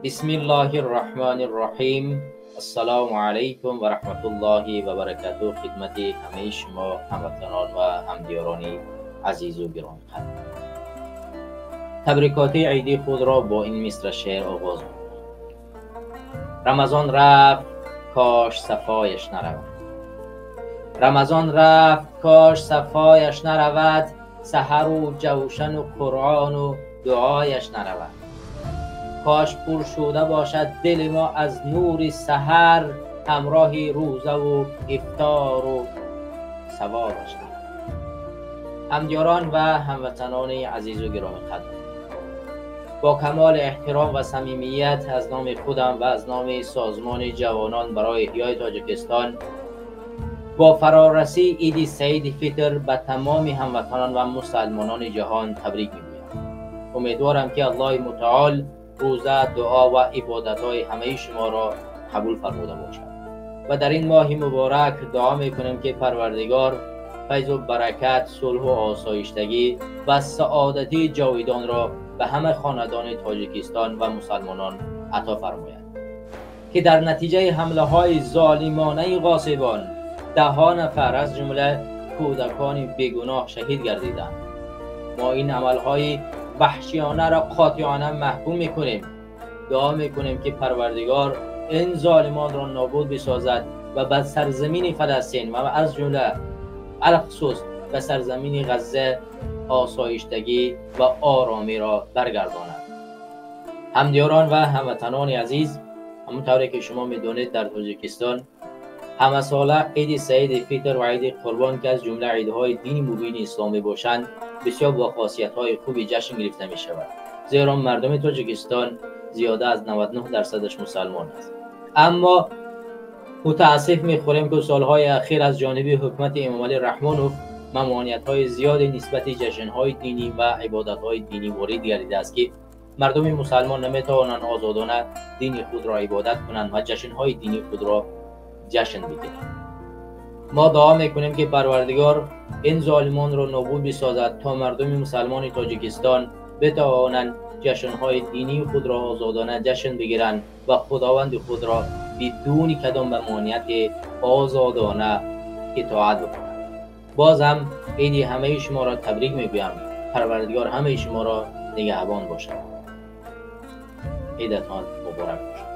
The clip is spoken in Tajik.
Бисмиллоҳир-раҳмонир-раҳим. Ассалому алайкум ва раҳматуллоҳи ва баракатуҳ. Хидмати ҳамаи шумо ҳамватанон ва ҳамдиёрони азизу гиромиқадр. Табрикоти иди худро бо ин мисра шеър оғоз мекунам. Рамазон рафт, кош сафояш наравад. Рамазон рафт, кош сафояш наравад. Саҳару ҷавшану Қуръону дуояш наравад. Кош пур шуда бошад дили мо аз нури саҳар, ҳамроҳи рӯзаву ифтору савобаш наравад. Ҳамдиёрон ва ҳамватанони азизу гиромиқадр, бо камоли эҳтиром ва самимият аз номи худам ва аз номи созмони ҷавонон барои эҳёи Тоҷикистон бо фарорасии иди Саиди Фитр ба тамоми ҳамватанон ва мусалмонони ҷаҳон табрик мегӯям. Умедворам, ки Аллоҳи мутаол рӯза, дуо ва ибодатҳои ҳамаи шуморо қабул фармуда бошад ва дар ин моҳи муборак дуо мекунем, ки Парвардигор файзу баракат, сулҳу осоиштагӣ ва саодати ҷовидонро ба ҳама хонадони Тоҷикистон ва мусалмонон ато фармояд, ки дар натиҷаи ҳамлаҳои золимонаи ғосибон даҳҳо нафар, аз ҷумла кӯдакони бегуноҳ, шаҳид гардиданд. Мо ин амалҳои ваҳшиёнаро қотеона маҳкум мекунем. Дуо мекунем, ки Парвардигор ин золимонро нобуд бисозад ва ба сарзамини Фаластин ва аз ҷумла алхусус ба сарзамини Ғазза осоиштагӣ ва оромиро баргардонад. Ҳамдиёрон ва ҳамватанони азиз, ҳамон тавре ки шумо медонед, дар Тоҷикистон ҳамасола иди Саиди Фитр ва иди Қурбон, ки аз ҷумла идҳои дини мубини ислом мебошанд, бисёр бо хосиятҳои хуби ҷашн гирифта мешавад, зеро мардуми Тоҷикистон зиёда аз 99 дарсадаш мусалмон аст. Аммо мутаассиф мехӯрем, ки солҳои ахир аз ҷониби ҳукумати Эмомалӣ Раҳмонов мамониятҳои зиёде нисбати ҷашнҳои динӣ ва ибодатҳои динӣ ворид гардидааст, ки мардуми мусалмон наметавонанд озодона дини худро ибодат кунанд ва ҷашнҳои динии худро ҷашн бигиранд. Мо дуо мекунем, ки Парвардигор ин золимонро нобуд бисозад, то мардуми мусалмони Тоҷикистон битавонанд ҷашнҳои динии худро озодона ҷашн бигиранд ва худованди худро бидуни кадом мамонияти озодона итоат бикунанд. Боз ҳам иди ҳамаи шуморо табрик мегӯям. Парвардигор ҳамаи шуморо нигаҳбон бошад. Идатон муборак бошад.